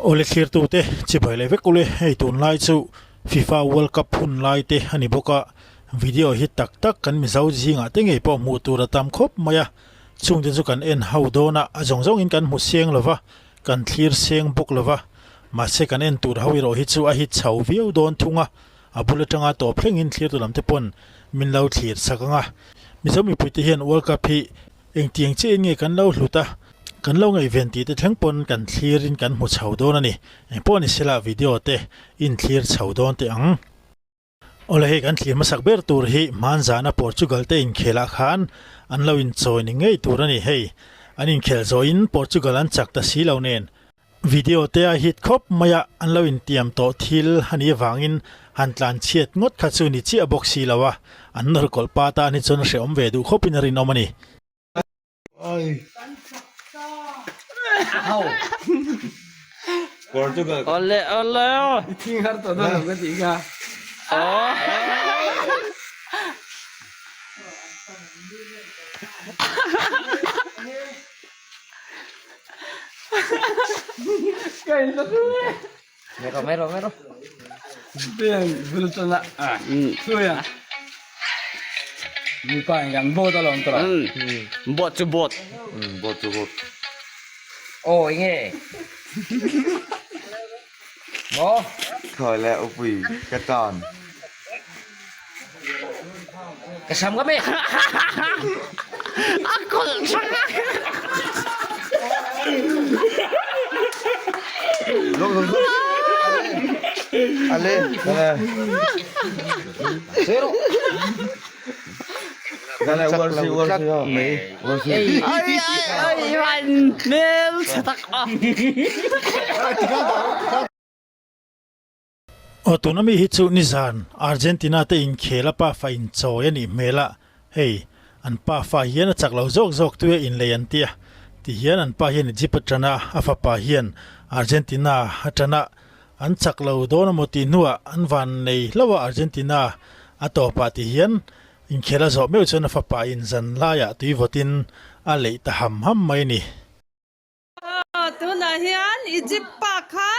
Awle thlirtute chibai leh vek ule hei tunlai chu FIFA World Cup hun lai te a ni bawk a, video hi tak tak kan Mizo zingah te ngei pawh hmuh tur a tam khawp mai a, chungte chu kan en ho dawn a, a zawng zawngin kan hmu seng lo va, kan thlir seng bawk lo va, mahse kan en tur ho erawh hi chu a hit chho viau dawn thung a, a bul atanga tawp thlengin thlirtu lam te pawn min lo thlir chak ang a, Mizo mipuite hian World Cup hi Engtiang chiahin nge kan lo hlut a, kan lo ngaihven tih te thleng pawn kan thlirin kan hmu chho dawn a ni. Engpawh ni sela video te in thlir chho dawn teh ang. Awle hei kan thlir hmasak ber tur hi hmanzana Portugal te inkhelah khan an lo inchawi ni ngei tur a ni. Hei an inkhel zawhin Portugal an chak ta si lo nen Video te a hit khawp mai a, an lo intiam tawh thil a nih avangin han tlan chhiat ngawt kha chu ni chiah bawk si lo a, an nawr kawlh pa tan hi chuan hrehawm ve duh khawpin a rinawm a ni. Bot chu bot. Bot chu bot. Aw enge. Maw. Thawi leh upui ka tan. Ka sam ka me. A kawlh thak a. Ale. Ale. Warsi warsi warsi. Ai ai ai van hmel chhe tak a. Aw tuna mi hi chu nizan Argentina te inkhel a pafa inchawi a nih hmel a, hei an pafa hian a chak lo zawk zawk tu e inlei an tia ti hian an pa hian Egypt a tan a, a fapa hian Argentina a tan a, an chak lo dawn amaw tih hnuah an van nei hlauh a Argentina a tawpah ti hian inkhel a zawh meuh chuan a fapa in zan laiah tui vawtin a leih ta ham ham mai a ni. Tunah hian Egypt pa kha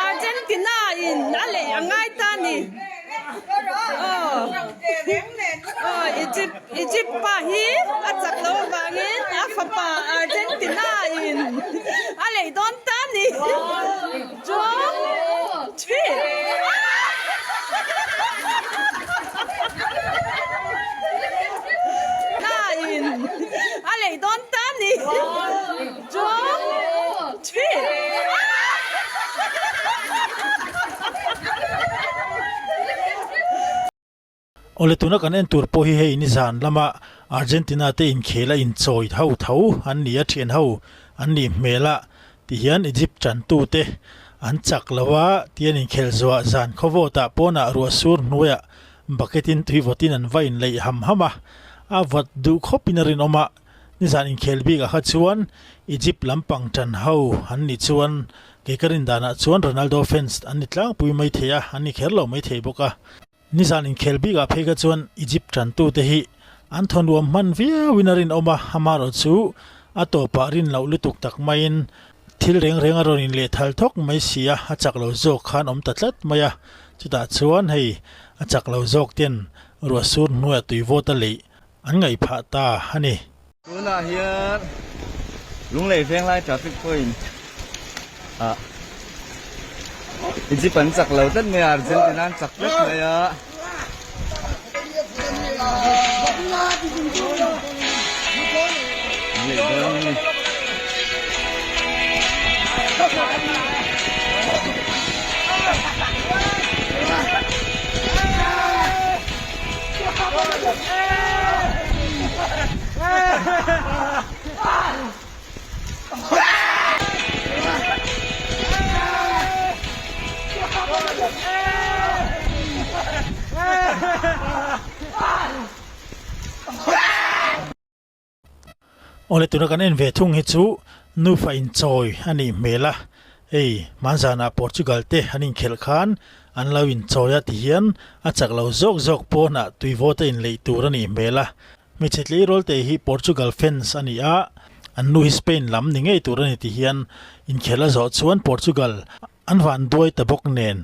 Argentina in a lei a ngai ta a ni. Egypt Egypt pa hi a chak loh avangin a fapa Argentina in a lei dawn ta a ni. Two, three. In a lei dawn ta ni. Two, three. Awle tuna kan en tur pawh hi hei nizan lama Argentina te inkhel a inchawi ho tho an ni a thian ho an nih hmel a ti hian Egypt tantu te an chak lo a ti an inkhel zuah zan khawvawt ah pawnah ruah sur hnuaiah bucket in tui vawt in an va inleih ham ham a a vawt duh khawp in a rinawm a nizan inkhel bik ah kha chuan Egypt lampang tan ho an nih chuan kei ka rin danah chuan Ronaldo fans an ni tlangpui maithei a an ni kher lo maithei bawk a. Nizan inkhel bikah phei kha chuan Egypt tantute hi an thawnruam hman viauin a rinawm a, amaherawh chu a tawpah rin loh lutuk tak maiin thil reng reng a rawn inlehthal thawk mai si a, a chak lo zawk khan awm ta tlat mai a, chutah chuan hei a chak lo zawk ten ruah sur hnuaiah tui vawt a leih an ngaih phah ta a ni. Tunah hian Lunglei Venglai traffic point ah Egypt an chak lo tlat mai a, Argentina an chak tlat mai a. Lunglei dawn a ni. Awle tuna kan en ve thung hi chu nufa inchawi a nih hmel a hei hmanzanah Portugal te an inkhelh khan an lo inchawi a tihian a chak lo zawk zawk pawnah tui vawt a inleih tur a nih hmel a hmeichhe tleirawl te hi Portugal fans a ni a. An nu hi Spain lam ni ngei tur a ni ti hian inkhel a zawh chuan Portugal an van duai ta bawk nen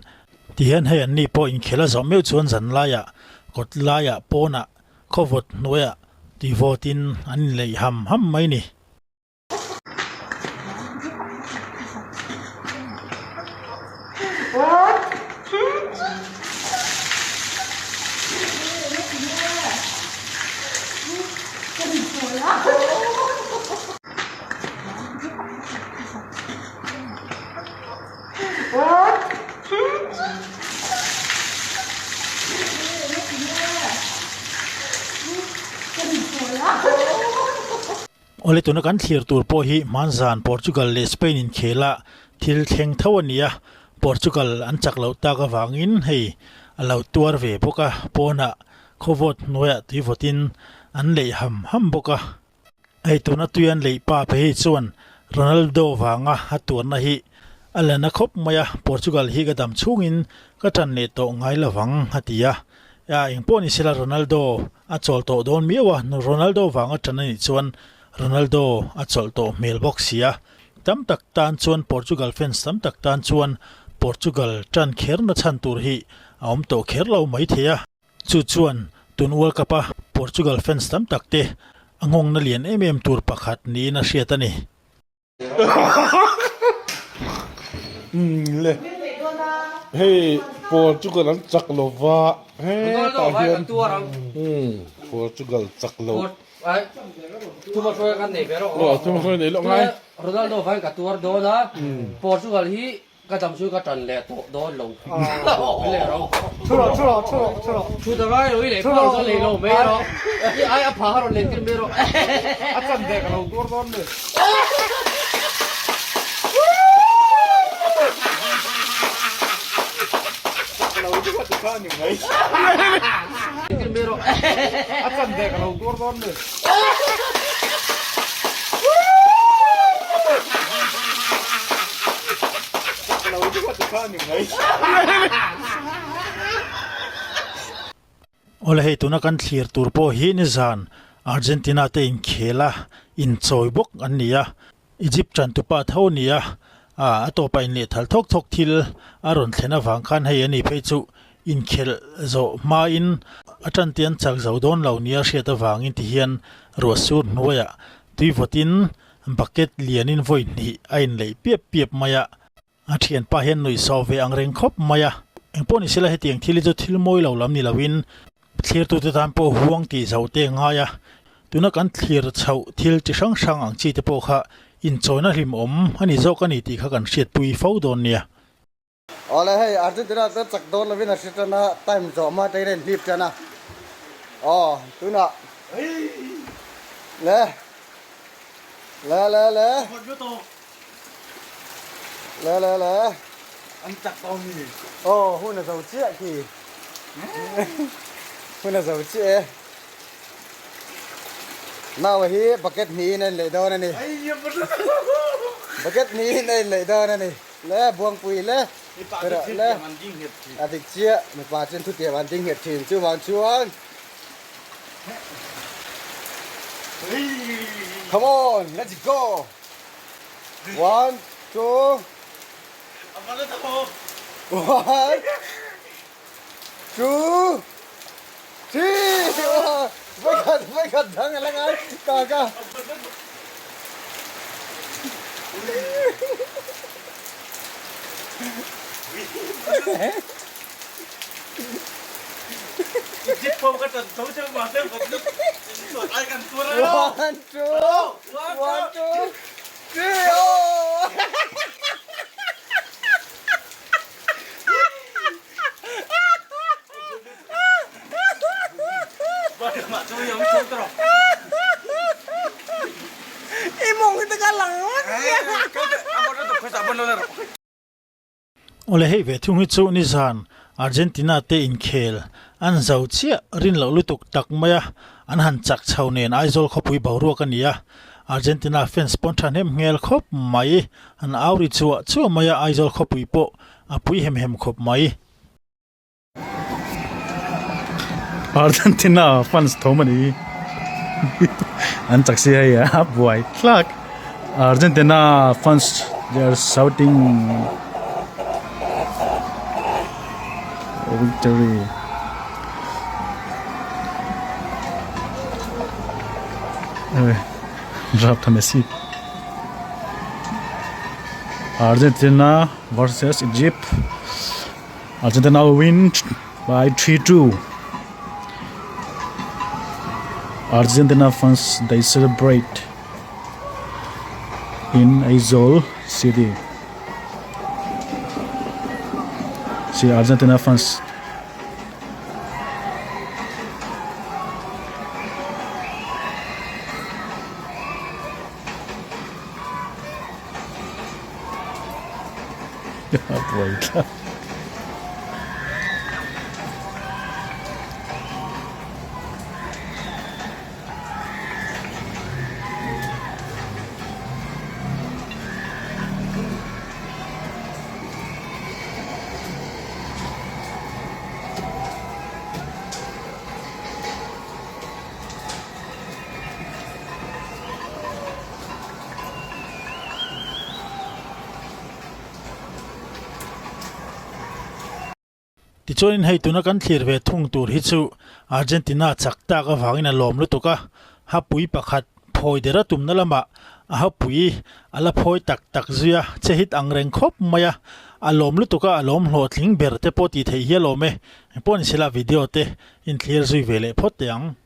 ti hian hei an ni pawh inkhel a zawh meuh chuan zan laiah kawt laiah pawnah khawvawt hnuaiah tihvawtin an inleih ham ham mai ni. Awle tuna kan thlir tur pawh hi hmanzan Portugal leh Spain inkhela thil thleng tho a ni a, Portugal an chak loh tak avangin hei a lo tuar ve bawk a, pawnah khawvawt hnuaiah tui vawtin an leih ham ham bawk a. Hei tuna tui an leih pa phei hi chuan Ronaldo vanga a tuarna hi a la na khawp mai a, Portugal hi ka dam chhungin ka tan leh tawh ngai lovang a ti a, engpawh ni sela Ronaldo A chawlh tawh dawn miau a, Ronaldo vanga tan a nih chuan Ronaldo a chawlh tawh hmel bawk si a. Tam tak tan chuan Portugal fans tam tak tan chuan Portugal tan kherna chhan tur hi a awm tawh kher lo mai thei a. Chu chuan tun World Cup a Portugal fans tam tak te a nghawngna lian em em tur pakhat niin a hriat a ni. Le hei Portugal an chak lo va hetah hian Portugal chak lo aw thuma hruai nei loh ngai Ronaldo vangin ka tuar dawn a Portugal hi Ka dam chu ka tan leh tawh dawn lo. Leh ro. Thu rawh, thu rawh, thu rawh, thu rawh. Thu ta ngai lo, i leh phah chuan lei lo mai rawh. I ai a phah a rawn leh tir mai rawh. A chan ve ka lo tuar dawn ni. A chan ve ka lo tuar dawn ni. Awle hei tuna kan thlir tur pawh hi nizan Argentina te inkhel a inchawi bawk an ni a, Egypt tantupa tho a ni a, a tawpah inlehthal thawk thawk thil a rawn thlen avang khan hei a ni phei chu Inkhelh zawh hmain a tan te an chak zo dawn lo nia hriat avangin ti hian ruah sur hnuaiah tui vawtin bucket lianin vawi hnih a inleih piap piap mai a, a thianpa hian nuih sawh ve ang reng khawp mai a. Engpawh ni sela hetiang thil hi chu thil mawi lo lam ni loin thlirtute tan pawh huang tih zoh te a ngai a, tuna kan thlir chhoh thil chi hrang hrang ang chi te pawh kha inchawina hlimawm a ni zawk a ni tih kha kan hriatpui fo dawn nia. Awle hei Argentina chuan chak dawn lovin a hre tan a, time zawh hma atangin a inhlip tan a. Aw tunah le le le le le le le An chak dawn mi. Aw hun a zo chiah khi. Hun a zo chiah e. Naua hi bucket hnihin a inleih dawn a ni. Bucket hnihin a inleih dawn a ni. Le Buangpui le Perah le a dik chiah mipa chuan thutiam an ding nghet thin chuvang chuan Come on let's go One two One two three Vawikhat vawikhat dang a la ngai ka ka One two one two three oh I mawng hi te ka lang vek Awle hei ve thung hi chu nizan Argentina te inkhel an zo chiah rin loh lutuk tak mai a, an han chak chho nen Aizawl khawpui boruak a ni a, Argentina fans pawn thahnem nghel khawp mai, an au ri chuah chuah mai a, Aizawl khawpui pawh a pui hem hem khawp mai. Argentina fans thawm a ni an chak si hei a buai thlak. Argentina fans they are shouting victory. Draft Messi. Argentina versus Egypt. Argentina win by 3-2. Argentina fans they celebrate in Aizawl city. See Argentina fans Tichuanin hei tuna kan thlir ve thung tur hi chu Argentina chak tak avangin a lawm lutuk a, hapui pakhat phawi dera tumna lamah a hapui a la phawi tak tak zui a, che hit ang reng khawp mai a, a lawm lutuk a, a lawm hlawhtling ber te pawh tih theih hi a lawm e, engpawh ni sela video te inthlir zui ve leh phawt teh ang.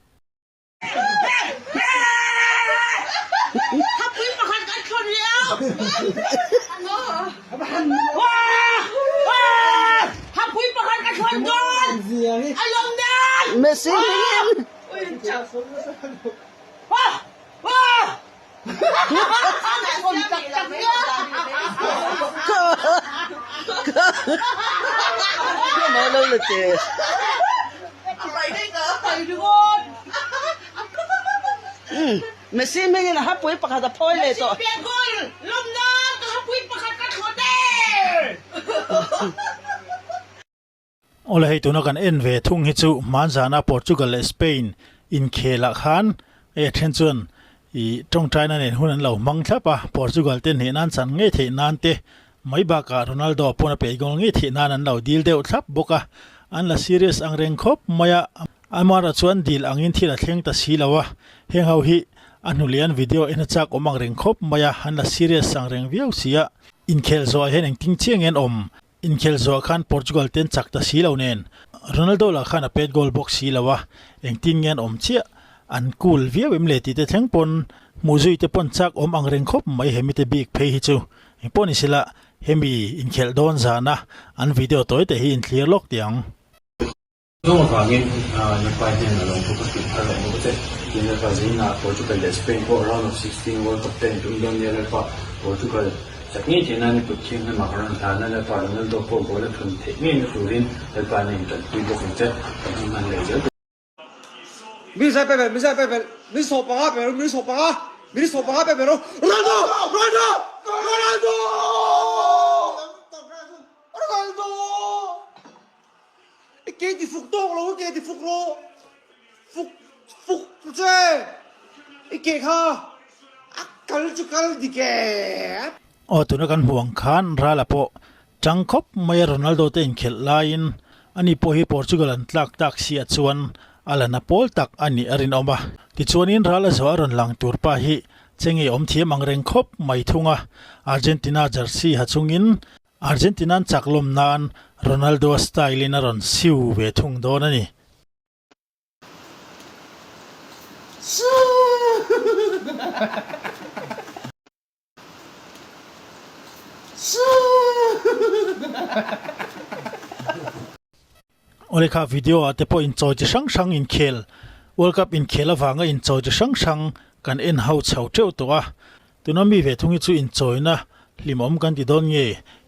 Messi hmingin a hapui pakhat a phawi leh tawh. Awle hei tuna kan en ve thung hi chu hmanzana Portugal leh Spain inkhelah khan hei a then chuan ih tawngtaina nen hun an lo hmang thlap a, Portugal te hneh nan chan ngei theih nan te mai bakah Ronaldo pawn a peih goal ngei theih nan an lo dil deuh thlap bawk a, an la serious ang reng khawp mai a, Amara chuan dil angin thil a thleng ta si lo a, heng ho hi a hnu leh an video en a chak awm ang reng khawp mai a, an la serious ang reng viau si a, inkhel zawhah hian engtin chiang nge an awm? Inkhel zawh khan Portugal ten chak ta si lo nen, Ronaldo lah khan a pet goal bawk si lo a, engtin nge an awm chiah? An cool viau em le tih te thleng pawn hmuh zui te pawn chak awm ang reng khawp mai hemi te bik phei hi chu. Engpawh ni sela hemi inkhelh dawn zana an video tawi te hi inthlir lawk tih ang. Zawng avangin Lalpa hian a lawm bawk a tih thar leh bawk a che. Tin Lalpa zingah Portugal leh Spain pawh round of 16 World Cup te an tum dawn nia Lalpa Portugal chak ngei theih nan i kut thianghlim ah ka rawn hlan a Lalpa Ronaldo pawh goal a thun theih ngei na turin Lalpa in a intanpui bawk ang che. Kan hun hman leh zel tur. Min zai pe ber, min zai pe ber, min sawh panga pe rawh, min sawh panga, min sawh panga pe ber rawh, Ronaldo! Ronaldo! Ronaldo! Ronaldo! I ke ti fuk tawk lo, i ke ti fuk rawh, fuk, fuk che, i ke kha a kal chu kal dik e. Aw tuna kan hmuh ang khan Rala pawh Chang khawp mai a Ronaldo te inkhelh laiin ani pawh hi Portugal an tlak tak si ah chuan a la na pawl tak a nih a rinawm a. Tichuanin ral a zawh a rawn lang tur pa hi che ngei awm thiam ang reng khawp mai thung a, Argentina jersey ha chungin Argentina an chak lawm nan Ronaldo a style in a rawn siu ve thung dawn a ni. Awle kha video ah te pawh inchawi chi hrang hrang inkhel World Cup inkhel avanga inchawi chi hrang hrang kan en ho chho teuh tawh a, tuna mi ve thung hi chu inchawina hlimawm kan ti dawn nge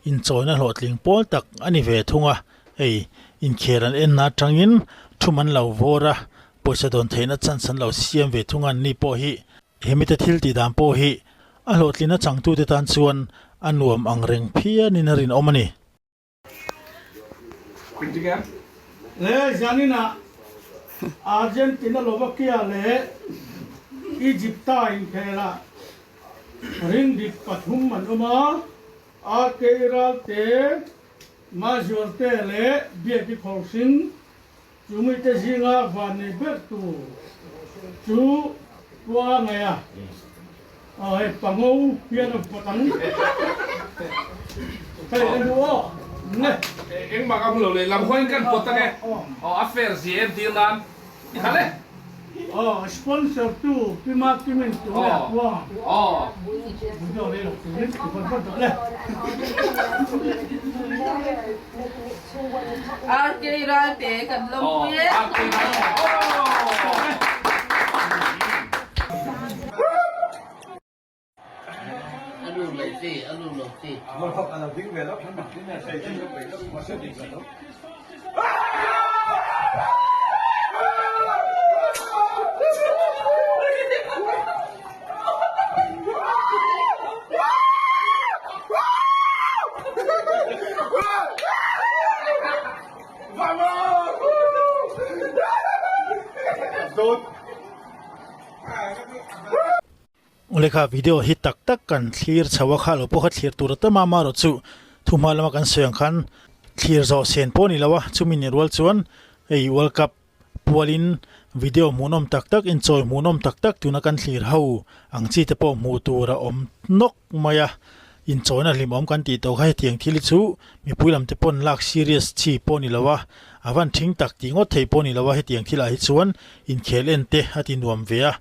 inchawina hlawhtling pawl tak a ni ve thung a, hei inkhel an en na atangin thum an lo vawr a, pawisa dawn theihna chance an lo siam ve thung a an ni pawh hi. Hemite thil tih dan pawh hi a hlawhtlina changtute tan chuan a nuam ang reng phianin a rinawm a ni. Le Zanina Argentina Lovakia leh Egypta inkhel a. Rindik pathum an awm a, RK Ralte, Mazualte leh Biaki Khawlhring chu mite zinga van nei ber tur chu Pu Angaia aw hei Pango hian a vawt ang. Hei a hmu aw nge. Engmah ka hmu lo leh lam hawiin kan pawt ange aw a fair zia entir nan i khalh e. Aw sponsor tu Pi Martin tu nge a kuang ang. Aw. Video rei lo turin ti vat vat rawh le. RK Ralte kan lawmpui e. RK Ralte aw. Lekha video hi tak tak kan thlir chho a kha lo pawh kha thlir tur a tam a amaherawh chu thuhma lama kan sawi ang khan thlir zawh sen pawh a ni lo a chumi ni rual chuan hei world cup pualin video hmuhnawm tak tak inchawi hmuhnawm tak tak tuna kan thlir ho ang chi te pawh hmuh tur a awm nawk mai a inchawina hlimawm kan tih tawh kha hetiang thil hi chu mipui lam te pawn lak serious chi pawh a ni lo a a van thing tak tih ngawt theih pawh a ni lo a hetiang thilah hi chuan inkhel en te a ti nuam ve a.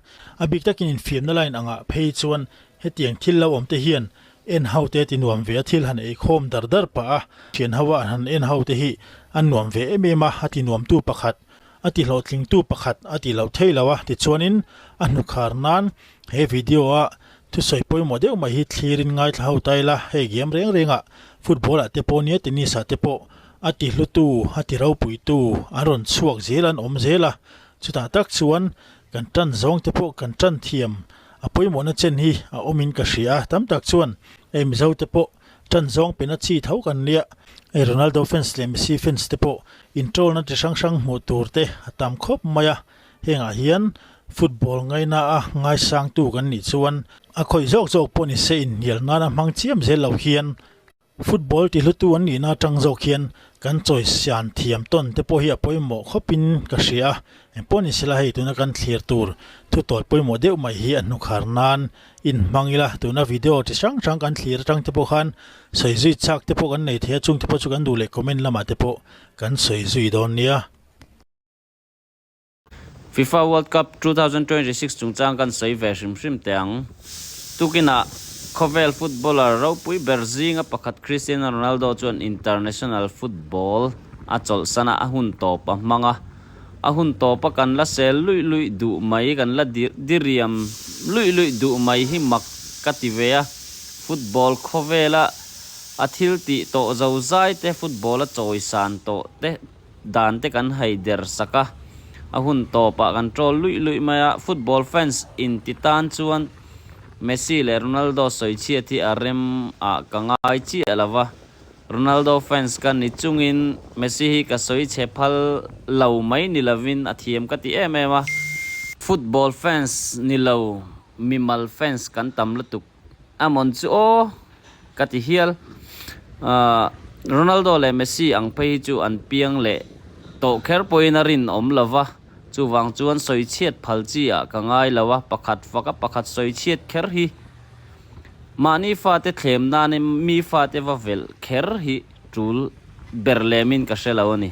A bik takin infiamna line angah phei chuan hetiang thil lo awm te hian en ho te ti nuam ve a, thil han ei khawm dar dar pah a, thian ho a han en ho te hi an nuam ve em em a, a ti nuamtu pakhat, a ti hlawhtlingtu pakhat a ti loh thei lo a, tichuanin a hnukhar nan he video a thusawi pawimawh deuh mai hi thlirin ngaithla ho ta ila, hei game reng rengah football ah te pawh nia tennis ah te pawh a ti hlutu, a ti ropuitu an rawn chhuak zel an awm zel a, chutah tak chuan Kan tan zawng te pawh kan tan thiam a pawimawhna chen hi a awmin ka hria a, tam tak chuan hei Mizo te pawh tan zawng pena chi tho kan nia, hei Ronaldo fans leh Messi fans te pawh introll-na chi hrang hrang hmuh tur te a tam khawp mai a, hengah hian football ngaina a ngaisangtu kan nih chuan a khawih zawk zawk pawh ni se inhnial nana hmang chiam zel lo hian Football tihlutu an nihna atang zawk hian kan chawisian thiam tawn te pawh hi a pawimawh khawpin ka hria a, engpawh ni sela hei tuna kan thlir tur thu tawi pawimawh deuh mai hi a hnukhar nan inhmang ila, tuna video chi hrang hrang kan thlir atang te pawh khan sawi zui chak te pawh kan nei thei a, chung te pawh chu kan duh leh comment lamah te pawh kan sawi zui dawn nia. Fifa World Cup 2026 chungchang kan sawi ve hrim hrim teh ang. Tukinah khawvel footballer ropui ber zinga pakhat Cristiano Ronaldo chuan international football a chawlhsan a, a hun tawp a hmang a. A hun tawpa kan la sel luih luih duh mai, kan la diriam luih luih duh mai hi mak ka ti ve a. Football khawvela a thil tih tawh zozai te, football a chawisan tawh te, Dan te kan hai der sak a, a hun tawpah kan troll luih luih mai a, football fans in ti tan chuan Messi leh Ronaldo sawichhiat hi a rem ah ka ngai chiah lo va, Ronaldo fans ka ni chungin Messi hi ka sawi chhe phal lo mai ni lovin a thiam ka ti em em a, football fans ni lo mimal fans kan tam lutuk. A mawn chu aw ka ti hial. Ronaldo leh Messi ang phei hi chu an piang leh tawh kher pawhin a rinawm lo va, chuvang chuan sawichhiat phal chi ah ka ngai lo a, pakhat faka pakhat sawichhiat kher hi mahni fate thlem nan mi fate va velh kher hi tul ber lemin ka hre lo a ni.